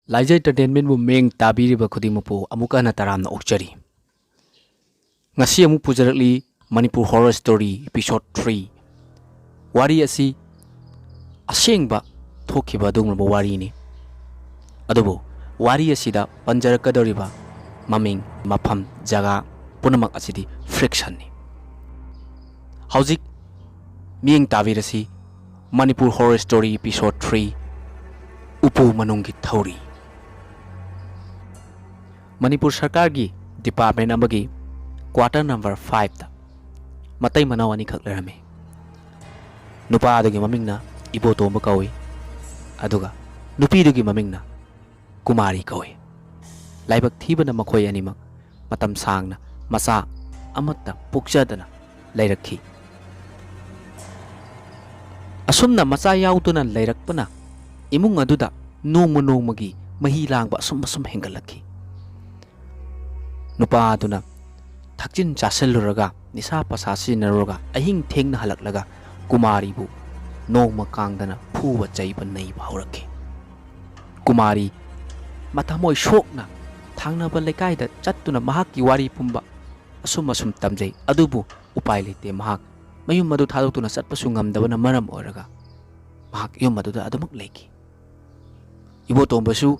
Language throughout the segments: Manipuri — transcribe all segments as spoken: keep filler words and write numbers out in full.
ꯂꯥꯏꯖ ꯏꯟꯇꯔꯇꯦꯟꯃꯦꯟꯕꯨ ꯃꯤꯠꯌꯦꯡ ꯇꯥꯕꯤꯔꯤꯕ ꯈꯨꯗꯤꯡꯃꯛꯄꯨ ꯑꯃꯨꯛꯀ ꯍꯟꯅ ꯇꯔꯥꯝꯅ ꯑꯣꯛꯆꯔꯤ꯫ ꯉꯁꯤ ꯑꯃꯨꯛ ꯄꯨꯖꯔꯛꯂꯤ Manipur horror story episode three. ꯋꯥꯔꯤ ꯑꯁꯤ ꯑꯁꯦꯡꯕ ꯊꯣꯛꯈꯤꯕ ꯑꯗꯨꯒꯨꯝꯂꯕ ꯋꯥꯔꯤꯅꯤ꯫ ꯑꯗꯨꯕꯨ ꯋꯥꯔꯤ ꯑꯁꯤꯗ ꯄꯟꯖꯔꯛꯀꯗꯧꯔꯤꯕ ꯃꯃꯤꯡ, ꯃꯐꯝ, ꯖꯒꯥ ꯄꯨꯝꯅꯃꯛ ꯑꯁꯤꯗꯤ ꯐꯤꯛꯁꯟꯅꯤ꯫ ꯍꯧꯖꯤꯛ ꯃꯤꯠꯌꯦꯡ ꯇꯥꯕꯤꯔꯁꯤ Manipur horror story episode three, ꯎꯄꯨ ꯃꯅꯨꯡꯒꯤ ꯊꯧꯔꯤ꯫ ꯃꯅꯤꯄꯨꯔ ꯁꯔꯀꯥꯔꯒꯤ ꯗꯤꯄꯥꯔꯠꯃꯦꯟ ꯑꯃꯒꯤ ꯀ꯭ꯋꯥꯇꯔ ꯅꯝꯕꯔ ꯐꯥꯏꯚꯇ ꯃꯇꯩ ꯃꯅꯥꯎ ꯑꯅꯤꯈꯛ ꯂꯩꯔꯝꯃꯤ꯫ ꯅꯨꯄꯥ ꯑꯗꯨꯒꯤ ꯃꯃꯤꯡꯅ ꯏꯕꯣꯇꯣꯝꯕ ꯀꯧꯏ, ꯑꯗꯨꯒ ꯅꯨꯄꯤꯗꯨꯒꯤ ꯃꯃꯤꯡꯅ ꯀꯨꯃꯥꯔꯤ ꯀꯧꯏ꯫ ꯂꯥꯏꯕꯛ ꯊꯤꯕꯅ ꯃꯈꯣꯏ ꯑꯅꯤꯃꯛ ꯃꯇꯝ ꯁꯥꯡꯅ ꯃꯆꯥ ꯑꯃꯠꯇ ꯄꯣꯛꯆꯗꯅ ꯂꯩꯔꯛꯈꯤ꯫ ꯑꯁꯨꯝꯅ ꯃꯆꯥ ꯌꯥꯎꯗꯅ ꯂꯩꯔꯛꯄꯅ ꯏꯃꯨꯡ ꯑꯗꯨꯗ ꯅꯣꯡꯃ ꯅꯣꯡꯃꯒꯤ ꯃꯍꯤ ꯂꯥꯡꯕ ꯑꯁꯨꯝ ꯑꯁꯨꯝ ꯍꯦꯟꯒꯠꯂꯛꯈꯤ꯫ ꯅꯨꯄꯥ ꯑꯗꯨꯅ ꯊꯛꯆꯤꯟ ꯆꯥꯁꯤꯜꯂꯨꯔꯒ, ꯅꯤꯁꯥ ꯄꯁꯥ ꯁꯤꯖꯤꯟꯅꯔꯨꯔꯒ, ꯑꯍꯤꯡ ꯊꯦꯡꯅ ꯍꯜꯂꯛꯂꯒ ꯀꯨꯃꯥꯔꯤꯕꯨ ꯅꯣꯡꯃ ꯀꯥꯡꯗꯅ ꯐꯨꯕ ꯆꯩꯕ ꯅꯩꯕ ꯍꯧꯔꯛꯈꯤ꯫ ꯀꯨꯃꯥꯔꯤ ꯃꯊꯃꯣꯏ ꯁꯣꯛꯅ ꯊꯪꯅꯕ ꯂꯩꯀꯥꯏꯗ ꯆꯠꯇꯨꯅ ꯃꯍꯥꯛꯀꯤ ꯋꯥꯔꯤ ꯄꯨꯝꯕ ꯑꯁꯨꯝ ꯑꯁꯨꯝ ꯇꯝꯖꯩ꯫ ꯑꯗꯨꯕꯨ ꯎꯄꯥꯏ ꯂꯩꯇꯦ, ꯃꯍꯥꯛ ꯃꯌꯨꯝ ꯑꯗꯨ ꯊꯥꯗꯣꯛꯇꯨꯅ ꯆꯠꯄꯁꯨ ꯉꯝꯗꯕꯅ ꯃꯔꯝ ꯑꯣꯏꯔꯒ ꯃꯍꯥꯛ ꯌꯨꯝ ꯑꯗꯨꯗ ꯑꯗꯨꯃꯛ ꯂꯩꯈꯤ꯫ ꯏꯕꯣꯇꯣꯝꯕꯁꯨ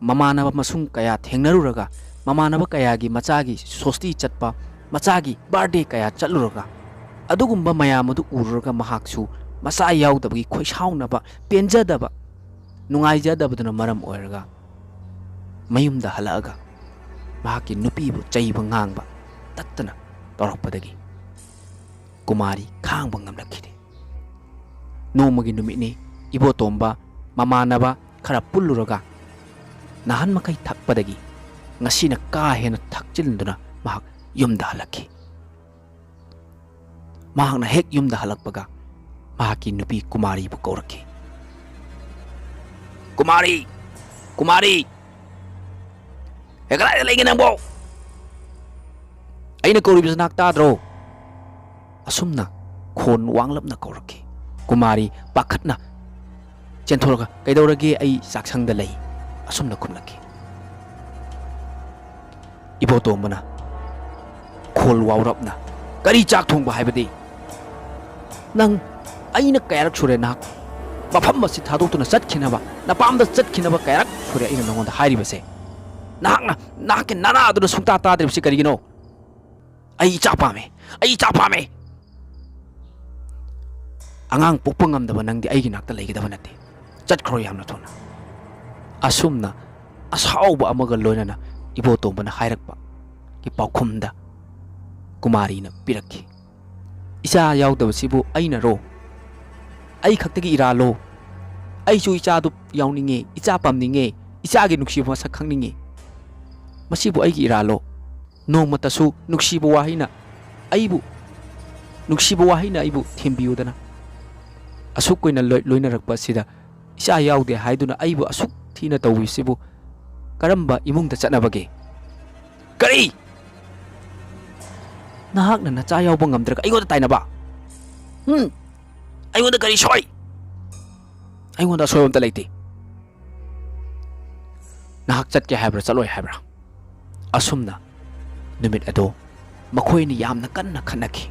ꯃꯃꯥꯟꯅꯕ ꯃꯁꯨꯡ ꯀꯌꯥ ꯊꯦꯡꯅꯔꯨꯔꯒ, ꯃꯃꯥꯟꯅꯕ ꯀꯌꯥꯒꯤ ꯃꯆꯥꯒꯤ ꯁꯣꯁꯇꯤ ꯆꯠꯄ, ꯃꯆꯥꯒꯤ ꯕꯥꯔꯗꯦ ꯀꯌꯥ ꯆꯠꯂꯨꯔꯒ, ꯑꯗꯨꯒꯨꯝꯕ ꯃꯌꯥꯝ ꯑꯗꯨ ꯎꯔꯨꯔꯒ ꯃꯍꯥꯛꯁꯨ ꯃꯆꯥ ꯌꯥꯎꯗꯕꯒꯤ ꯈꯣꯏꯁꯥꯎꯅꯕ, ꯄꯦꯟꯖꯗꯕ, ꯅꯨꯡꯉꯥꯏꯖꯗꯕꯗꯨꯅ ꯃꯔꯝ ꯑꯣꯏꯔꯒ ꯃꯌꯨꯝꯗ ꯍꯜꯂꯛꯑꯒ ꯃꯍꯥꯛꯀꯤ ꯅꯨꯄꯤꯕꯨ ꯆꯩꯕ ꯉꯥꯡꯕ ꯇꯠꯇꯅ ꯇꯧꯔꯛꯄꯗꯒꯤ ꯀꯨꯃꯥꯔꯤ ꯈꯥꯡꯕ ꯉꯝꯂꯛꯈꯤꯗꯦ꯫ ꯅꯣꯡꯃꯒꯤ ꯅꯨꯃꯤꯠꯅꯤ, ꯏꯕꯣꯇꯣꯝꯕ ꯃꯃꯥꯟꯅꯕ ꯈꯔ ꯄꯨꯜꯂꯨꯔꯒ ꯅꯍꯥꯟ ꯃꯈꯩ ꯊꯛꯄꯗꯒꯤ ꯉꯁꯤꯅ ꯀꯥ ꯍꯦꯟꯅ ꯊꯛꯆꯤꯟꯗꯨꯅ ꯃꯍꯥꯛ ꯌꯨꯝꯗ ꯍꯜꯂꯛꯈꯤ꯫ ꯃꯍꯥꯛꯅ ꯍꯦꯛ ꯌꯨꯝꯗ ꯍꯜꯂꯛꯄꯒ ꯃꯍꯥꯛꯀꯤ ꯅꯨꯄꯤ ꯀꯨꯃꯥꯔꯤꯕꯨ ꯀꯧꯔꯛꯈꯤ꯫ "ꯀꯨꯃꯥꯔꯤ! ꯀꯨꯃꯥꯔꯤ! ꯍꯦ, ꯀꯗꯥꯏꯗ ꯂꯩꯒꯦ ꯅꯪꯕꯣ? ꯑꯩꯅ ꯀꯧꯔꯤꯕꯁꯤ ꯅꯍꯥꯛ ꯇꯥꯗ꯭ꯔꯣ?" ꯑꯁꯨꯝꯅ ꯈꯣꯟ ꯋꯥꯡꯂꯞꯅ ꯀꯧꯔꯛꯈꯤ꯫ ꯀꯨꯃꯥꯔꯤ ꯄꯥꯈꯠꯅ ꯆꯦꯟꯊꯣꯔꯒ, "ꯀꯩꯗꯧꯔꯒꯦ? ꯑꯩ ꯆꯥꯛꯁꯪꯗ ꯂꯩ꯫ ꯑꯁꯨꯝꯅ ꯈꯨꯝꯂꯛꯈꯤ꯫ ꯏꯕꯣꯇꯣꯝꯕꯅ ꯈꯣꯜ ꯋꯥꯎꯔꯞꯅ, "ꯀꯔꯤ ꯆꯥꯛ ꯊꯣꯡꯕ ꯍꯥꯏꯕꯗꯤ? ꯅꯪ ꯑꯩꯅ ꯀꯌꯥꯔꯛ ꯁꯨꯔꯦ ꯅꯍꯥꯛ ꯃꯐꯝ ꯑꯁꯤ ꯊꯥꯗꯣꯛꯇꯨꯅ ꯆꯠꯈꯤꯅꯕ, ꯅꯄꯥꯝꯗ ꯆꯠꯈꯤꯅꯕ ꯀꯌꯥꯔꯛ ꯁꯨꯔꯦ ꯑꯩꯅ ꯅꯉꯣꯟꯗ ꯍꯥꯏꯔꯤꯕꯁꯦ? ꯅꯍꯥꯛꯅ, ꯅꯍꯥꯛꯀꯤ ꯅꯅꯥ ꯑꯗꯨꯅ ꯁꯨꯡꯇꯥ ꯇꯥꯗ꯭ꯔꯤꯕꯁꯤ ꯀꯔꯤꯒꯤꯅꯣ? ꯑꯩ ꯏꯆꯥ ꯄꯥꯝꯃꯦ, ꯑꯩ ꯏꯆꯥ ꯄꯥꯝꯃꯦ꯫ ꯑꯉꯥꯡ ꯄꯣꯛꯄ ꯉꯝꯗꯕ ꯅꯪꯗꯤ ꯑꯩꯒꯤ ꯅꯥꯛꯇ ꯂꯩꯒꯗꯕ ꯅꯠꯇꯦ꯫ ꯆꯠꯈ꯭ꯔꯣ ꯌꯥꯝꯅ ꯊꯨꯅ"꯫ ꯑꯁꯨꯝꯅ ꯑꯁꯥꯎꯕ ꯑꯃꯒ ꯂꯣꯏꯅꯅ ꯏꯕꯣꯇꯣꯝꯕꯅ ꯍꯥꯏꯔꯛꯄꯒꯤ ꯄꯥꯎꯈꯨꯝꯗ ꯀꯨꯃꯥꯔꯤꯅ ꯄꯤꯔꯛꯈꯤ꯫ "ꯏꯆꯥ ꯌꯥꯎꯗꯕꯁꯤꯕꯨ ꯑꯩꯅꯔꯣ? ꯑꯩ ꯈꯛꯇꯒꯤ ꯏꯔꯥꯜꯂꯣ? ꯑꯩꯁꯨ ꯏꯆꯥꯗꯨ ꯌꯥꯎꯅꯤꯡꯉꯦ, ꯏꯆꯥ ꯄꯥꯝꯅꯤꯡꯉꯦ, ꯏꯆꯥꯒꯤ ꯅꯨꯡꯁꯤꯕ ꯃꯁꯛ ꯈꯪꯅꯤꯡꯉꯦ꯫ ꯃꯁꯤꯕꯨ ꯑꯩꯒꯤ ꯏꯔꯥꯜꯂꯣ? ꯅꯣꯡꯃꯇꯁꯨ ꯅꯨꯡꯁꯤꯕ ꯋꯥꯍꯩꯅ ꯑꯩꯕꯨ, ꯅꯨꯡꯁꯤꯕ ꯋꯥꯍꯩꯅ ꯑꯩꯕꯨ ꯊꯦꯝꯕꯤꯌꯨꯗꯅ꯫ ꯑꯁꯨꯛ ꯀꯨꯏꯅ ꯂꯣꯏ-, ꯂꯣꯏꯅꯔꯛꯄ ꯑꯁꯤꯗ ꯏꯆꯥ ꯌꯥꯎꯗꯦ ꯍꯥꯏꯗꯨꯅ ꯑꯩꯕꯨ ꯑꯁꯨꯛ ꯊꯤꯅ ꯇꯧꯕꯤꯕꯁꯤꯕꯨ ꯀꯔꯝꯕ ꯏꯃꯨꯡꯗ ꯆꯠꯅꯕꯒꯦ?" "ꯀꯔꯤ? ꯅꯍꯥꯛꯅ ꯅꯆꯥ ꯌꯥꯎꯕ ꯉꯝꯗ꯭ꯔꯒ ꯑꯩꯉꯣꯟꯗ ꯇꯥꯏꯅꯕ? ꯍꯨꯝ? ꯑꯩꯉꯣꯟꯗ ꯀꯔꯤ ꯁꯣꯏ? ꯑꯩꯉꯣꯟꯗ ꯑꯁꯣꯏꯕ ꯑꯝꯇ ꯂꯩꯇꯦ꯫ ꯅꯍꯥꯛ ꯆꯠꯀꯦ ꯍꯥꯏꯕ꯭ꯔꯥ, ꯆꯠꯂꯣꯏ ꯍꯥꯏꯕ꯭ꯔꯥ?" ꯑꯁꯨꯝꯅ ꯅꯨꯃꯤꯠ ꯑꯗꯨ ꯃꯈꯣꯏ ꯑꯅꯤ ꯌꯥꯝꯅ ꯀꯟꯅ ꯈꯠꯅꯈꯤ꯫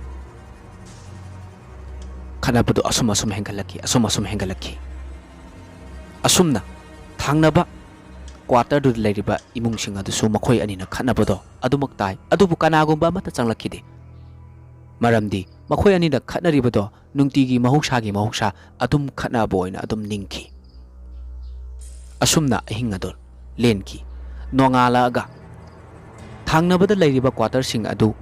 ꯈꯠꯅꯕꯗꯨ ꯑꯁꯨꯝ ꯑꯁꯨꯝ ꯍꯦꯟꯒꯠꯂꯛꯈꯤ, ꯑꯁꯨꯝ ꯑꯁꯨꯝ ꯍꯦꯟꯒꯠꯂꯛꯈꯤ꯫ ꯑꯁꯨꯝꯅ ꯊꯪꯅꯕ ꯀ꯭ꯋꯥꯇꯔꯗꯨꯗ ꯂꯩꯔꯤꯕ ꯏꯃꯨꯡꯁꯤꯡ ꯑꯗꯨꯁꯨ ꯃꯈꯣꯏ ꯑꯅꯤꯅ ꯈꯠꯅꯕꯗꯣ ꯑꯗꯨꯃꯛ ꯇꯥꯏ, ꯑꯗꯨꯕꯨ ꯀꯅꯥꯒꯨꯝꯕ ꯑꯃꯠꯇ ꯆꯪꯂꯛꯈꯤꯗꯦ꯫ ꯃꯔꯝꯗꯤ ꯃꯈꯣꯏ ꯑꯅꯤꯅ ꯈꯠꯅꯔꯤꯕꯗꯣ ꯅꯨꯡꯇꯤꯒꯤ ꯃꯍꯧꯁꯥꯒꯤ ꯃꯍꯧꯁꯥ ꯑꯗꯨꯝ ꯈꯠꯅꯕ ꯑꯣꯏꯅ ꯑꯗꯨꯝ ꯅꯤꯡꯈꯤ꯫ ꯑꯁꯨꯝꯅ ꯑꯍꯤꯡ ꯑꯗꯨ ꯂꯦꯟꯈꯤ꯫ ꯅꯣꯡꯉꯥꯜꯂꯛꯑꯒ ꯊꯪꯅꯕꯗ ꯂꯩꯔꯤꯕ ꯀ꯭ꯋꯥꯇꯔꯁꯤꯡ ꯑꯗꯨ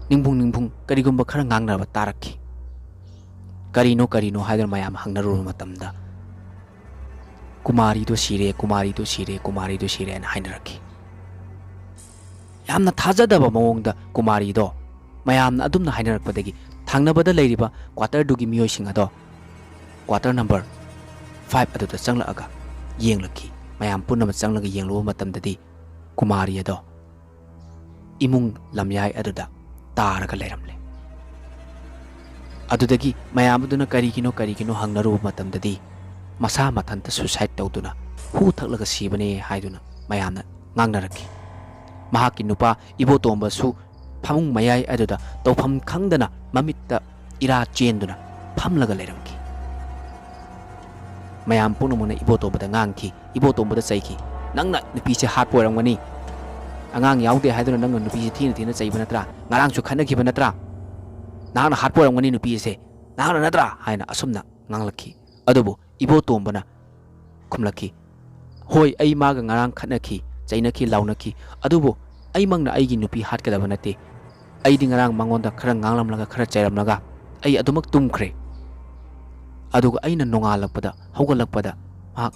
ꯅꯤꯡꯕꯨꯡ ꯅꯤꯡꯕꯨꯡ ꯀꯔꯤꯒꯨꯝꯕ ꯈꯔ ꯉꯥꯡꯅꯕ ꯇꯥꯔꯛꯈꯤ꯫ ꯀꯔꯤꯅꯣ, ꯀꯔꯤꯅꯣ ꯍꯥꯏꯗꯨꯅ ꯃꯌꯥꯝ ꯍꯪꯅꯔꯨꯕ ꯃꯇꯝꯗ, "ꯀꯨꯃꯥꯔꯤꯗꯣ ꯁꯤꯔꯦ, ꯀꯨꯃꯥꯔꯤꯗꯣ ꯁꯤꯔꯦ, ꯀꯨꯃꯥꯔꯤꯗꯣ ꯁꯤꯔꯦ" ꯍꯥꯏꯅ ꯍꯥꯏꯅꯔꯛꯈꯤ꯫ ꯌꯥꯝꯅ ꯊꯥꯖꯗꯕ ꯃꯑꯣꯡꯗ ꯀꯨꯃꯥꯔꯤꯗꯣ ꯃꯌꯥꯝꯅ ꯑꯗꯨꯝꯅ ꯍꯥꯏꯅꯔꯛꯄꯗꯒꯤ ꯊꯪꯅꯕꯗ ꯂꯩꯔꯤꯕ ꯀ꯭ꯋꯥꯇꯔꯗꯨꯒꯤ ꯃꯤꯑꯣꯏꯁꯤꯡ ꯑꯗꯣ ꯀ꯭ꯋꯥꯇꯔ ꯅꯝꯕꯔ ꯐꯥꯏꯚ ꯑꯗꯨꯗ ꯆꯪꯂꯛꯑꯒ ꯌꯦꯡꯂꯛꯈꯤ꯫ ꯃꯌꯥꯝ ꯄꯨꯝꯅꯃꯛ ꯆꯪꯂꯒ ꯌꯦꯡꯂꯨꯕ ꯃꯇꯝꯗꯗꯤ ꯀꯨꯃꯥꯔꯤ ꯑꯗꯣ ꯏꯃꯨꯡ ꯂꯝꯌꯥꯏ ꯑꯗꯨꯗ ꯇꯥꯔꯒ ꯂꯩꯔꯝꯂꯦ꯫ ꯑꯗꯨꯗꯒꯤ ꯃꯌꯥꯝ ꯑꯗꯨꯅ ꯀꯔꯤꯒꯤꯅꯣ, ꯀꯔꯤꯒꯤꯅꯣ ꯍꯪꯅꯔꯨꯕ ꯃꯇꯝꯗꯗꯤ ꯃꯁꯥ ꯃꯊꯟꯇ suicide ꯇꯧꯗꯨꯅ ꯍꯨ ꯊꯛꯂꯒ ꯁꯤꯕꯅꯦ ꯍꯥꯏꯗꯨꯅ ꯃꯌꯥꯝꯅ ꯉꯥꯡꯅꯔꯛꯈꯤ꯫ ꯃꯍꯥꯛꯀꯤ ꯅꯨꯄꯥ ꯏꯕꯣꯇꯣꯝꯕꯁꯨ ꯐꯃꯨꯡ ꯃꯌꯥꯏ ꯑꯗꯨꯗ ꯇꯧꯐꯝ ꯈꯪꯗꯅ ꯃꯃꯤꯠꯇ ꯏꯔꯥ ꯆꯦꯟꯗꯨꯅ ꯐꯝꯂꯒ ꯂꯩꯔꯝꯈꯤ꯫ ꯃꯌꯥꯝ ꯄꯨꯝꯅꯃꯛꯅ ꯏꯕꯣꯇꯣꯝꯕꯗ ꯉꯥꯡꯈꯤ, ꯏꯕꯣꯇꯣꯝꯕꯗ ꯆꯩꯈꯤ꯫ "ꯅꯪꯅ ꯅꯨꯄꯤꯁꯦ ꯍꯥꯠꯄ ꯑꯣꯏꯔꯝꯒꯅꯤ꯫ ꯑꯉꯥꯡ ꯌꯥꯎꯗꯦ ꯍꯥꯏꯗꯨꯅ ꯅꯪꯅ ꯅꯨꯄꯤꯁꯦ ꯊꯤꯅ ꯊꯤꯅ ꯆꯩꯕ ꯅꯠꯇ꯭ꯔꯥ? ꯉꯔꯥꯡꯁꯨ ꯈꯠꯅꯈꯤꯕ ꯅꯠꯇ꯭ꯔꯥ? ꯅꯍꯥꯛꯅ ꯍꯥꯠꯄ ꯑꯣꯏꯔꯝꯒꯅꯤ ꯅꯨꯄꯤ ꯑꯁꯦ꯫ ꯅꯍꯥꯛꯅ ꯅꯠꯇ꯭ꯔꯥ?" ꯍꯥꯏꯅ ꯑꯁꯨꯝꯅ ꯉꯥꯡꯂꯛꯈꯤ꯫ ꯑꯗꯨꯕꯨ ꯏꯕꯣꯇꯣꯝꯕꯅ ꯈꯨꯝꯂꯛꯈꯤ, "ꯍꯣꯏ, ꯑꯩ ꯃꯥꯒ ꯉꯔꯥꯡ ꯈꯠꯅꯈꯤ, ꯆꯩꯅꯈꯤ, ꯂꯥꯎꯅꯈꯤ꯫ ꯑꯗꯨꯕꯨ ꯑꯩꯃꯛꯅ ꯑꯩꯒꯤ ꯅꯨꯄꯤ ꯍꯥꯠꯀꯗꯕ ꯅꯠꯇꯦ꯫ ꯑꯩꯗꯤ ꯉꯔꯥꯡ ꯃꯉꯣꯟꯗ ꯈꯔ ꯉꯥꯡꯂꯝꯂꯒ, ꯈꯔ ꯆꯩꯔꯝꯂꯒ ꯑꯩ ꯑꯗꯨꯃꯛ ꯇꯨꯝꯈ꯭ꯔꯦ꯫ ꯑꯗꯨꯒ ꯑꯩꯅ ꯅꯣꯡꯉꯥꯜꯂꯛꯄꯗ, ꯍꯧꯒꯠꯂꯛꯄꯗ ꯃꯍꯥꯛ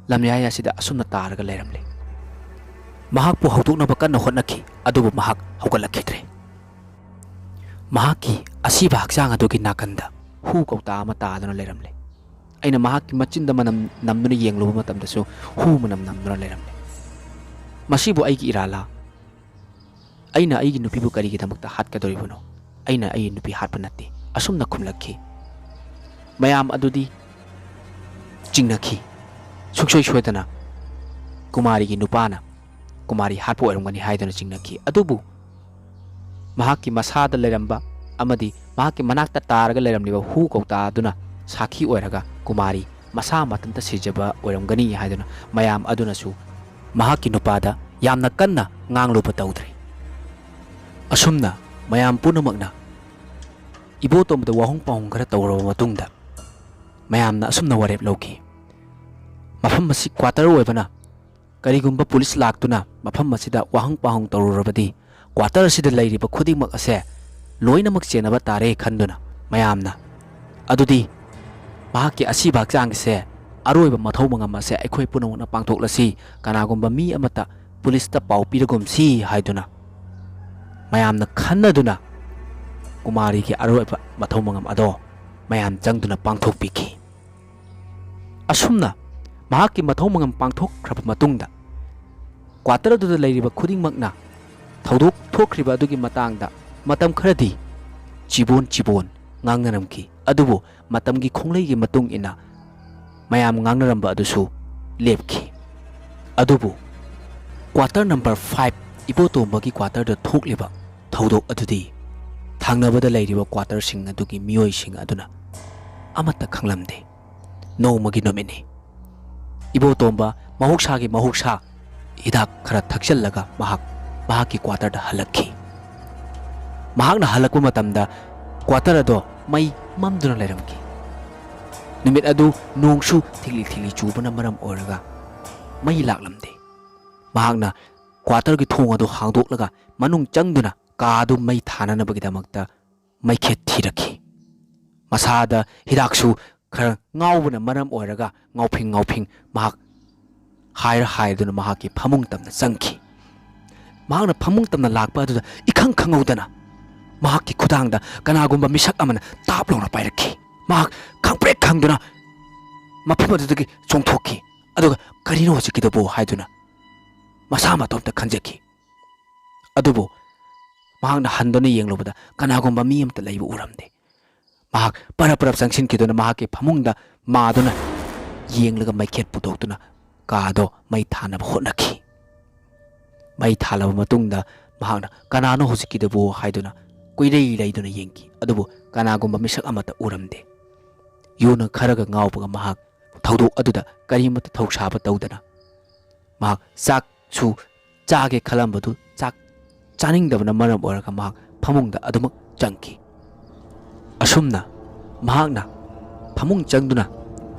ꯂꯝꯌꯥꯏ ꯑꯁꯤꯗ ꯑꯁꯨꯝꯅ ꯇꯥꯔꯒ ꯂꯩꯔꯝꯂꯦ꯫ ꯃꯍꯥꯛꯄꯨ ꯍꯧꯗꯣꯛꯅꯕ ꯀꯟꯅ ꯍꯣꯠꯅꯈꯤ, ꯑꯗꯨꯕꯨ ꯃꯍꯥꯛ ꯍꯧꯒꯠꯂꯛꯈꯤꯗ꯭ꯔꯦ꯫ ꯃꯍꯥꯛꯀꯤ ꯑꯁꯤꯕ ꯍꯛꯆꯥꯡ ꯑꯗꯨꯒꯤ ꯅꯥꯀꯟꯗ ꯍꯨ ꯀꯧꯇꯥ ꯑꯃ ꯇꯥꯗꯨꯅ ꯂꯩꯔꯝꯂꯦ꯫ ꯑꯩꯅ ꯃꯍꯥꯛꯀꯤ ꯃꯆꯤꯟꯗ ꯃꯅꯝ ꯅꯝꯗꯨꯅ ꯌꯦꯡꯂꯨꯕ ꯃꯇꯝꯗꯁꯨ ꯍꯨ ꯃꯅꯝ ꯅꯝꯗꯨꯅ ꯂꯩꯔꯝꯂꯦ꯫ ꯃꯁꯤꯕꯨ ꯑꯩꯒꯤ ꯏꯔꯥꯜꯂꯥ? ꯑꯩꯅ ꯑꯩꯒꯤ ꯅꯨꯄꯤꯕꯨ ꯀꯔꯤꯒꯤꯗꯃꯛꯇ ꯍꯥꯠꯀꯗꯧꯔꯤꯕꯅꯣ? ꯑꯩꯅ ꯑꯩꯒꯤ ꯅꯨꯄꯤ ꯍꯥꯠꯄ ꯅꯠꯇꯦ," ꯑꯁꯨꯝꯅ ꯈꯨꯝꯂꯛꯈꯤ꯫ ꯃꯌꯥꯝ ꯑꯗꯨꯗꯤ ꯆꯤꯡꯅꯈꯤ꯫ ꯁꯨꯡꯁꯣꯏ ꯁꯣꯏꯗꯅ ꯀꯨꯃꯥꯔꯤꯒꯤ ꯅꯨꯄꯥꯅ ꯀꯨꯃꯥꯔꯤ ꯍꯥꯠꯄ ꯑꯣꯏꯔꯝꯒꯅꯤ ꯍꯥꯏꯗꯨꯅ ꯆꯤꯡꯅꯈꯤ꯫ ꯑꯗꯨꯕꯨ ꯃꯍꯥꯛꯀꯤ ꯃꯁꯥꯗ ꯂꯩꯔꯝꯕ ꯑꯃꯗꯤ ꯃꯍꯥꯛꯀꯤ ꯃꯅꯥꯛꯇ ꯇꯥꯔꯒ ꯂꯩꯔꯝꯂꯤꯕ ꯍꯨ ꯀꯧꯇꯥꯗꯨꯅ ꯁꯥꯈꯤ ꯑꯣꯏꯔꯒ ꯀꯨꯃꯥꯔꯤ ꯃꯁꯥ ꯃꯊꯟꯇ ꯁꯤꯖꯕ ꯑꯣꯏꯔꯝꯒꯅꯤ ꯍꯥꯏꯗꯨꯅ ꯃꯌꯥꯝ ꯑꯗꯨꯅꯁꯨ ꯃꯍꯥꯛꯀꯤ ꯅꯨꯄꯥꯗ ꯌꯥꯝꯅ ꯀꯟꯅ ꯉꯥꯡꯂꯨꯕ ꯇꯧꯗ꯭ꯔꯦ꯫ ꯑꯁꯨꯝꯅ ꯃꯌꯥꯝ ꯄꯨꯝꯅꯃꯛꯅ ꯏꯕꯣꯇꯣꯝꯕꯗ ꯋꯥꯍꯪ ꯄꯥꯎꯍꯪ ꯈꯔ ꯇꯧꯔꯕ ꯃꯇꯨꯡꯗ ꯃꯌꯥꯝꯅ ꯑꯁꯨꯝꯅ ꯋꯥꯔꯦꯞ ꯂꯧꯈꯤ꯫ ꯃꯐꯝ ꯑꯁꯤ ꯀ꯭ꯋꯥꯇꯔ ꯑꯣꯏꯕꯅ ꯀꯔꯤꯒꯨꯝꯕ ꯄꯨꯂꯤꯁ ꯂꯥꯛꯇꯨꯅ ꯃꯐꯝ ꯑꯁꯤꯗ ꯋꯥꯍꯪ ꯄꯥꯎꯍꯪ ꯇꯧꯔꯨꯔꯕꯗꯤ ꯀ꯭ꯋꯥꯇꯔ ꯑꯁꯤꯗ ꯂꯩꯔꯤꯕ ꯈꯨꯗꯤꯡꯃꯛ ꯑꯁꯦ ꯂꯣꯏꯅꯃꯛ ꯆꯦꯟꯅꯕ ꯇꯥꯔꯦ ꯈꯟꯗꯨꯅ ꯃꯌꯥꯝꯅ, "ꯑꯗꯨꯗꯤ ꯃꯍꯥꯛꯀꯤ ꯑꯁꯤꯕ ꯍꯛꯆꯥꯡꯁꯦ ꯑꯔꯣꯏꯕ ꯃꯊꯧ ꯃꯉꯝ ꯑꯁꯦ ꯑꯩꯈꯣꯏ ꯄꯨꯝꯅꯃꯛꯅ ꯄꯥꯡꯊꯣꯛꯂꯁꯤ, ꯀꯅꯥꯒꯨꯝꯕ ꯃꯤ ꯑꯃꯠꯇ ꯄꯨꯂꯤꯁꯇ ꯄꯥꯎ ꯄꯤꯔꯒꯨꯝꯁꯤ" ꯍꯥꯏꯗꯨꯅ ꯃꯌꯥꯝꯅ ꯈꯟꯅꯗꯨꯅ ꯀꯨꯃꯥꯔꯤꯒꯤ ꯑꯔꯣꯏꯕ ꯃꯊꯧ ꯃꯉꯝ ꯑꯗꯣ ꯃꯌꯥꯝ ꯆꯪꯗꯨꯅ ꯄꯥꯡꯊꯣꯛꯄꯤꯈꯤ꯫ ꯑꯁꯨꯝꯅ ꯃꯍꯥꯛꯀꯤ ꯃꯊꯧ ꯃꯉꯝ ꯄꯥꯡꯊꯣꯛꯈ꯭ꯔꯕ ꯃꯇꯨꯡꯗ ꯀ꯭ꯋꯥꯇꯔ ꯑꯗꯨꯗ ꯂꯩꯔꯤꯕ ꯈꯨꯗꯤꯡꯃꯛꯅ ꯊꯧꯗꯣꯛ ꯊꯣꯛꯈ꯭ꯔꯤꯕ ꯑꯗꯨꯒꯤ ꯃꯇꯥꯡꯗ ꯃꯇꯝ ꯈꯔꯗꯤ ꯆꯤꯕꯣꯟ ꯆꯤꯕꯣꯟ ꯉꯥꯡꯅꯔꯝꯈꯤ꯫ ꯑꯗꯨꯕꯨ ꯃꯇꯝꯒꯤ ꯈꯣꯡꯂꯩꯒꯤ ꯃꯇꯨꯡ ꯏꯟꯅ ꯃꯌꯥꯝ ꯉꯥꯡꯅꯔꯝꯕ ꯑꯗꯨꯁꯨ ꯂꯦꯞꯈꯤ꯫ ꯑꯗꯨꯕꯨ quarter number five, ꯏꯕꯣꯇꯣꯝꯕꯒꯤ quarterꯗ ꯊꯣꯛꯂꯤꯕ ꯊꯧꯗꯣꯛ ꯑꯗꯨꯗꯤ ꯊꯪꯅꯕꯗ ꯂꯩꯔꯤꯕ quarterꯁꯤꯡ ꯑꯗꯨꯒꯤ ꯃꯤꯑꯣꯏꯁꯤꯡ ꯑꯗꯨꯅ ꯑꯃꯠꯇ ꯈꯪꯂꯝꯗꯦ꯫ ꯅꯣꯡꯃꯒꯤ ꯅꯨꯃꯤꯠꯅꯤ꯫ ꯏꯕꯣꯇꯣꯝꯕ ꯃꯍꯧꯁꯥꯒꯤ ꯃꯍꯧꯁꯥ ꯍꯤꯗꯥꯛ ꯈꯔ ꯊꯛꯆꯜꯂꯒ ꯃꯍꯥꯛ ꯃꯍꯥꯛꯀꯤ quarterꯗ ꯍꯜꯂꯛꯈꯤ꯫ ꯃꯍꯥꯛꯅ ꯍꯜꯂꯛꯄ ꯃꯇꯝꯗ quarter ꯑꯗꯣ ꯃꯩ ꯃꯝꯗꯨꯅ ꯂꯩꯔꯝꯈꯤ꯫ ꯅꯨꯃꯤꯠ ꯑꯗꯨ ꯅꯣꯡꯁꯨ ꯊꯤꯛꯂꯤ ꯊꯤꯛꯂꯤ ꯆꯨꯕꯅ ꯃꯔꯝ ꯑꯣꯏꯔꯒ ꯃꯩ ꯂꯥꯛꯂꯝꯗꯦ꯫ ꯃꯍꯥꯛꯅ quarterꯒꯤ ꯊꯣꯡ ꯑꯗꯨ ꯍꯥꯡꯗꯣꯛꯂꯒ ꯃꯅꯨꯡ ꯆꯪꯗꯨꯅ ꯀꯥ ꯑꯗꯨ ꯃꯩ ꯊꯥꯅꯅꯕꯒꯤꯗꯃꯛꯇ ꯃꯩꯈꯦꯠ ꯊꯤꯔꯛꯈꯤ꯫ ꯃꯁꯥꯗ ꯍꯤꯗꯥꯛꯁꯨ ꯈꯔ ꯉꯥꯎꯕꯅ ꯃꯔꯝ ꯑꯣꯏꯔꯒ ꯉꯥꯎꯐꯤꯡ ꯉꯥꯎꯐꯤꯡ ꯃꯍꯥꯛ ꯍꯥꯏꯔ ꯍꯥꯏꯗꯨꯅ ꯃꯍꯥꯛꯀꯤ ꯐꯃꯨꯡ ꯇꯝꯅ ꯆꯪꯈꯤ꯫ ꯃꯍꯥꯛꯅ ꯐꯃꯨꯡ ꯇꯝꯅ ꯂꯥꯛꯄ ꯑꯗꯨꯗ ꯏꯈꯪ ꯈꯪꯍꯧꯗꯅ ꯃꯍꯥꯛꯀꯤ ꯈꯨꯗꯥꯡꯗ ꯀꯅꯥꯒꯨꯝꯕ ꯃꯤꯁꯛ ꯑꯃꯅ ꯇꯥꯞ ꯂꯥꯎꯅ ꯄꯥꯏꯔꯛꯈꯤ꯫ ꯃꯍꯥꯛ ꯈꯪꯄ꯭ꯔꯦꯛ ꯈꯪꯗꯨꯅ ꯃꯐꯝ ꯑꯗꯨꯗꯒꯤ ꯆꯣꯡꯊꯣꯛꯈꯤ꯫ ꯑꯗꯨꯒ "ꯀꯔꯤꯅꯣ ꯍꯧꯖꯤꯛꯀꯤꯗꯨꯕꯨ?" ꯍꯥꯏꯗꯨꯅ ꯃꯁꯥ ꯃꯇꯣꯝꯇ ꯈꯟꯖꯈꯤ꯫ ꯑꯗꯨꯕꯨ ꯃꯍꯥꯛꯅ ꯍꯟꯗꯨꯅ ꯌꯦꯡꯂꯨꯕꯗ ꯀꯅꯥꯒꯨꯝꯕ ꯃꯤ ꯑꯃꯠꯇ ꯂꯩꯕ ꯎꯔꯝꯗꯦ꯫ ꯃꯍꯥꯛ ꯄꯔꯞ ꯄꯔꯞ ꯆꯪꯁꯤꯟꯈꯤꯗꯨꯅ ꯃꯍꯥꯛꯀꯤ ꯐꯃꯨꯡꯗ ꯃꯥꯗꯨꯅ ꯌꯦꯡꯂꯒ ꯃꯩꯈꯦꯠ ꯄꯨꯊꯣꯛꯇꯨꯅ ꯀꯥꯗꯣ ꯃꯩ ꯊꯥꯅꯕ ꯍꯣꯠꯅꯈꯤ꯫ ꯃꯩ ꯊꯥꯜꯂꯕ ꯃꯇꯨꯡꯗ ꯃꯍꯥꯛꯅ "ꯀꯅꯥꯅꯣ ꯍꯧꯖꯤꯛꯀꯤꯗꯨꯕꯨ?" ꯍꯥꯏꯗꯨꯅ ꯀꯨꯏꯔꯩ ꯂꯩꯗꯨꯅ ꯌꯦꯡꯈꯤ꯫ ꯑꯗꯨꯕꯨ ꯀꯅꯥꯒꯨꯝꯕ ꯃꯤꯁꯛ ꯑꯃꯠꯇ ꯎꯔꯝꯗꯦ꯫ ꯌꯨꯅ ꯈꯔꯒ ꯉꯥꯎꯕꯒ ꯃꯍꯥꯛ ꯊꯧꯗꯣꯛ ꯑꯗꯨꯗ ꯀꯔꯤꯃꯠꯇ ꯊꯧꯁꯥꯕ ꯇꯧꯗꯅ ꯃꯍꯥꯛ ꯆꯥꯛꯁꯨ ꯆꯥꯒꯦ ꯈꯜꯂꯝꯕꯗꯨ ꯆꯥꯛ ꯆꯥꯅꯤꯡꯗꯕꯅ ꯃꯔꯝ ꯑꯣꯏꯔꯒ ꯃꯍꯥꯛ ꯐꯃꯨꯡꯗ ꯑꯗꯨꯃꯛ ꯆꯪꯈꯤ꯫ ꯑꯁꯨꯝꯅ ꯃꯍꯥꯛꯅ ꯐꯃꯨꯡ ꯆꯪꯗꯨꯅ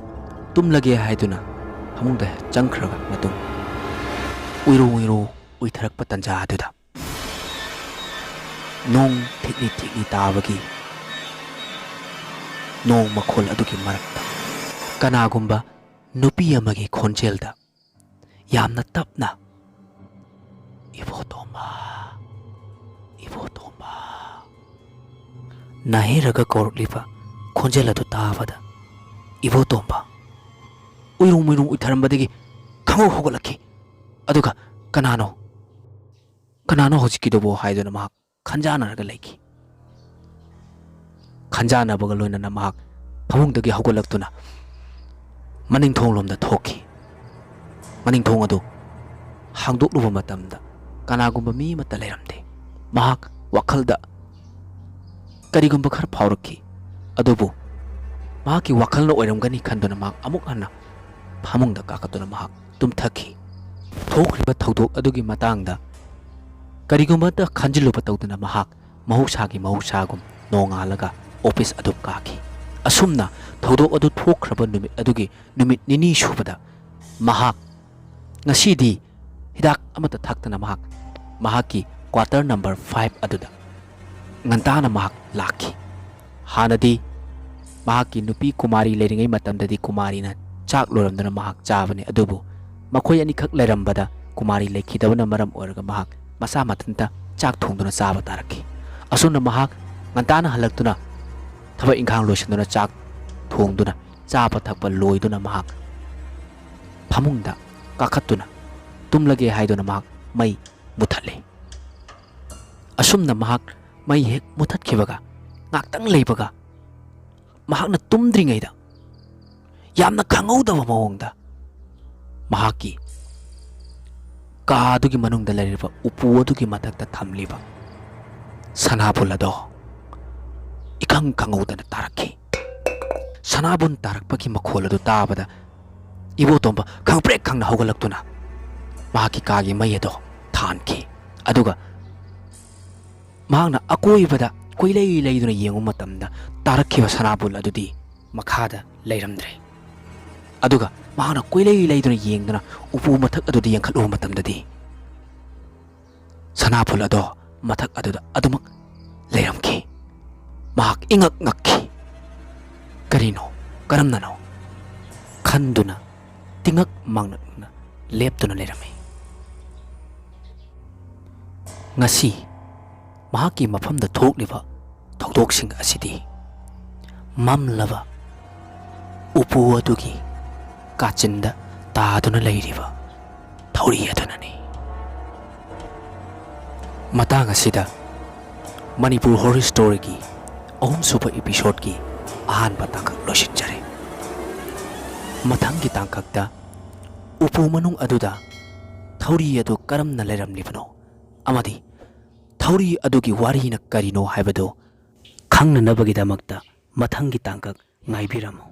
ꯇꯨꯝꯂꯒꯦ ꯍꯥꯏꯗꯨꯅ ꯐꯃꯨꯡꯗ ꯆꯪꯈ꯭ꯔꯕ ꯃꯇꯨꯡ ꯎꯏꯔꯨ ꯎꯏꯔꯨ ꯎꯏꯊꯔꯛꯄ ꯇꯟꯖꯥ ꯑꯗꯨꯗ ꯅꯣꯡ ꯊꯤꯛꯂꯤ ꯊꯤꯛꯂꯤ ꯇꯥꯕꯒꯤ ꯅꯣꯡ ꯃꯈꯣꯜ ꯑꯗꯨꯒꯤ ꯃꯔꯛꯇ ꯀꯅꯥꯒꯨꯝꯕ ꯅꯨꯄꯤ ꯑꯃꯒꯤ ꯈꯣꯟꯖꯦꯜꯗ ꯌꯥꯝꯅ ꯇꯞꯅ, "ꯏꯕꯣꯇꯣꯝꯕ, ꯏꯕꯣꯇꯣꯝꯕ" ꯅꯥꯍꯩꯔꯒ ꯀꯧꯔꯛꯂꯤꯕ ꯈꯣꯟꯖꯦꯜ ꯑꯗꯨ ꯇꯥꯕꯗ ꯏꯕꯣꯇꯣꯝꯕ ꯎꯏꯔꯨꯝ ꯎꯏꯔꯨꯝ ꯎꯏꯊꯔꯝꯕꯗꯒꯤ ꯈꯪꯍꯧ ꯍꯧꯒꯠꯂꯛꯈꯤ꯫ ꯑꯗꯨꯒ "ꯀꯅꯥꯅꯣ? ꯀꯅꯥꯅꯣ ꯍꯧꯖꯤꯛꯀꯤꯗꯨꯕꯨ?" ꯍꯥꯏꯗꯨꯅ ꯃꯍꯥꯛ ꯈꯟꯖꯥꯟꯅꯔꯒ ꯂꯩꯈꯤ꯫ ꯈꯟꯖꯥꯟꯅꯕꯒ ꯂꯣꯏꯅꯅ ꯃꯍꯥꯛ ꯐꯃꯨꯡꯗꯒꯤ ꯍꯧꯒꯠꯂꯛꯇꯨꯅ ꯃꯅꯤꯡ ꯊꯣꯡꯂꯣꯝꯗ ꯊꯣꯛꯈꯤ꯫ ꯃꯅꯤꯡꯊꯣꯡ ꯑꯗꯨ ꯍꯥꯡꯗꯣꯛꯂꯨꯕ ꯃꯇꯝꯗ ꯀꯅꯥꯒꯨꯝꯕ ꯃꯤ ꯑꯃꯠꯇ ꯂꯩꯔꯝꯗꯦ꯫ ꯃꯍꯥꯛ ꯋꯥꯈꯜꯗ ꯀꯔꯤꯒꯨꯝꯕ ꯈꯔ ꯐꯥꯎꯔꯛꯈꯤ꯫ ꯑꯗꯨꯕꯨ ꯃꯍꯥꯛꯀꯤ ꯋꯥꯈꯜꯅ ꯑꯣꯏꯔꯝꯒꯅꯤ ꯈꯟꯗꯨꯅ ꯃꯍꯥꯛ ꯑꯃꯨꯛ ꯍꯟꯅ ꯐꯃꯨꯡꯗ ꯀꯥꯈꯠꯇꯨꯅ ꯃꯍꯥꯛ ꯇꯨꯝꯊꯈꯤ꯫ ꯊꯣꯛꯈ꯭ꯔꯤꯕ ꯊꯧꯗꯣꯛ ꯑꯗꯨꯒꯤ ꯃꯇꯥꯡꯗ ꯀꯔꯤꯒꯨꯝꯕꯇ ꯈꯟꯖꯤꯜꯂꯨꯕ ꯇꯧꯗꯅ ꯃꯍꯥꯛ ꯃꯍꯧꯁꯥꯒꯤ ꯃꯍꯧꯁꯥꯒꯨꯝ ꯅꯣꯡꯉꯥꯜꯂꯒ ꯑꯣꯐꯤꯁ ꯑꯗꯨ ꯀꯥꯈꯤ꯫ ꯑꯁꯨꯝꯅ ꯊꯧꯗꯣꯛ ꯑꯗꯨ ꯊꯣꯛꯈ꯭ꯔꯕ ꯅꯨꯃꯤꯠ ꯑꯗꯨꯒꯤ ꯅꯨꯃꯤꯠ ꯅꯤꯅꯤ ꯁꯨꯕꯗ ꯃꯍꯥꯛ ꯉꯁꯤꯗꯤ ꯍꯤꯗꯥꯛ ꯑꯃꯠꯇ ꯊꯛꯇꯅ ꯃꯍꯥꯛ ꯃꯍꯥꯛꯀꯤ ꯀ꯭ꯋꯥꯇꯔ ꯅꯝꯕꯔ ꯐꯥꯏꯚ ꯑꯗꯨꯗ ꯉꯟꯇꯥꯅ ꯃꯍꯥꯛ ꯂꯥꯛꯈꯤ꯫ ꯍꯥꯟꯅꯗꯤ ꯃꯍꯥꯛꯀꯤ ꯅꯨꯄꯤ ꯀꯨꯃꯥꯔꯤ ꯂꯩꯔꯤꯉꯩ ꯃꯇꯝꯗꯗꯤ ꯀꯨꯃꯥꯔꯤꯅ ꯆꯥꯛ ꯂꯣꯏꯔꯝꯗꯨꯅ ꯃꯍꯥꯛ ꯆꯥꯕꯅꯤ꯫ ꯑꯗꯨꯕꯨ ꯃꯈꯣꯏ ꯑꯅꯤꯈꯛ ꯂꯩꯔꯝꯕꯗ ꯀꯨꯃꯥꯔꯤ ꯂꯩꯈꯤꯗꯕꯅ ꯃꯔꯝ ꯑꯣꯏꯔꯒ ꯃꯍꯥꯛ ꯃꯁꯥ ꯃꯊꯟꯇ ꯆꯥꯛ ꯊꯣꯡꯗꯨꯅ ꯆꯥꯕ ꯇꯥꯔꯛꯈꯤ꯫ ꯑꯁꯨꯝꯅ ꯃꯍꯥꯛ ꯉꯟꯇꯥꯅ ꯍꯜꯂꯛꯇꯨꯅ ꯊꯕꯛ ꯏꯪꯈꯥꯡ ꯂꯣꯏꯁꯤꯟꯗꯨꯅ ꯆꯥꯛ ꯊꯣꯡꯗꯨꯅ ꯆꯥꯕ ꯊꯛꯄ ꯂꯣꯏꯗꯨꯅ ꯃꯍꯥꯛ ꯐꯃꯨꯡꯗ ꯀꯥꯈꯠꯇꯨꯅ ꯇꯨꯝꯂꯒꯦ ꯍꯥꯏꯗꯨꯅ ꯃꯍꯥꯛ ꯃꯩ ꯃꯨꯊꯠꯂꯤ꯫ ꯑꯁꯨꯝꯅ ꯃꯍꯥꯛ ꯃꯩ ꯍꯦꯛ ꯃꯨꯊꯠꯈꯤꯕꯒ ꯉꯥꯛꯇꯪ ꯂꯩꯕꯒ ꯃꯍꯥꯛꯅ ꯇꯨꯝꯗ꯭ꯔꯤꯉꯩꯗ ꯌꯥꯝꯅ ꯈꯪꯍꯧꯗꯕ ꯃꯑꯣꯡꯗ ꯃꯍꯥꯛꯀꯤ ꯀꯥ ꯑꯗꯨꯒꯤ ꯃꯅꯨꯡꯗ ꯂꯩꯔꯤꯕ ꯎꯄꯨ ꯑꯗꯨꯒꯤ ꯃꯊꯛꯇ ꯊꯝꯂꯤꯕ ꯁꯅꯥꯕꯨꯜ ꯑꯗꯣ ꯏꯈꯪ ꯈꯪꯍꯧꯗꯅ ꯇꯥꯔꯛꯈꯤ꯫ ꯁꯅꯥꯕꯨꯟ ꯇꯥꯔꯛꯄꯒꯤ ꯃꯈꯣꯜ ꯑꯗꯨ ꯇꯥꯕꯗ ꯏꯕꯣꯇꯣꯝꯕ ꯈꯪꯄ꯭ꯔꯦꯛ ꯈꯪꯅ ꯍꯧꯒꯠꯂꯛꯇꯨꯅ ꯃꯍꯥꯛꯀꯤ ꯀꯥꯒꯤ ꯃꯩ ꯑꯗꯣ ꯊꯥꯟꯈꯤ꯫ ꯑꯗꯨꯒ ꯃꯍꯥꯛꯅ ꯑꯀꯣꯏꯕꯗ ꯀꯣꯏꯂꯩ ꯂꯩꯗꯨꯅ ꯌꯦꯡꯕ ꯃꯇꯝꯗ ꯇꯥꯔꯛꯈꯤꯕ ꯁꯅꯥꯕꯨꯜ ꯑꯗꯨꯗꯤ ꯃꯈꯥꯗ ꯂꯩꯔꯝꯗ꯭ꯔꯦ꯫ ꯑꯗꯨꯒ ꯃꯍꯥꯛꯅ ꯀꯣꯏꯂꯩ ꯂꯩꯗꯨꯅ ꯌꯦꯡꯗꯨꯅ ꯎꯄꯨ ꯃꯊꯛ ꯑꯗꯨꯗ ꯌꯦꯡꯈꯠꯂꯨꯕ ꯃꯇꯝꯗꯗꯤ ꯁꯅꯥꯕꯨꯜ ꯑꯗꯣ ꯃꯊꯛ ꯑꯗꯨꯗ ꯑꯗꯨꯃꯛ ꯂꯩꯔꯝꯈꯤ꯫ ꯃꯍꯥꯛ ꯏꯉꯛ ꯉꯛꯈꯤ꯫ ꯀꯔꯤꯅꯣ? ꯀꯔꯝꯅꯅꯣ? ꯈꯟꯗꯨꯅ ꯇꯤꯉꯛ ꯃꯥꯡꯅꯛꯅ ꯂꯦꯞꯇꯨꯅ ꯂꯩꯔꯝꯃꯤ꯫ ꯉꯁꯤ ꯃꯍꯥꯛꯀꯤ ꯃꯐꯝꯗ ꯊꯣꯛꯂꯤꯕ ꯊꯧꯗꯣꯛꯁꯤꯡ ꯑꯁꯤꯗꯤ ꯃꯝꯂꯕ ꯎꯄꯨ ꯑꯗꯨꯒꯤ ꯀꯥꯆꯤꯟꯗ ꯇꯥꯗꯨꯅ ꯂꯩꯔꯤꯕ ꯊꯧꯔꯤ ꯑꯗꯨꯅꯅꯤ꯫ ꯃꯇꯥꯡ ꯑꯁꯤꯗ ꯃꯅꯤꯄꯨꯔ ꯍꯣꯔꯔ ꯁ꯭ꯇꯣꯔꯤꯒꯤ ꯑꯍꯨꯝꯁꯨꯕ ꯏꯄꯤꯁꯣꯗꯀꯤ ꯑꯍꯥꯟꯕ ꯇꯥꯡꯀꯛ ꯂꯣꯏꯁꯤꯟꯖꯔꯦ꯫ ꯃꯊꯪꯒꯤ ꯇꯥꯡꯀꯛꯇ ꯎꯄꯨ ꯃꯅꯨꯡ ꯑꯗꯨꯗ ꯊꯧꯔꯤ ꯑꯗꯨ ꯀꯔꯝꯅ ꯂꯩꯔꯝꯂꯤꯕꯅꯣ ꯑꯃꯗꯤ ꯊꯧꯔꯤ ꯑꯗꯨꯒꯤ ꯋꯥꯔꯤꯅ ꯀꯔꯤꯅꯣ ꯍꯥꯏꯕꯗꯨ ꯈꯪꯅꯅꯕꯒꯤꯗꯃꯛꯇ ꯃꯊꯪꯒꯤ ꯇꯥꯡꯀꯛ ꯉꯥꯏꯕꯤꯔꯝꯃꯨ꯫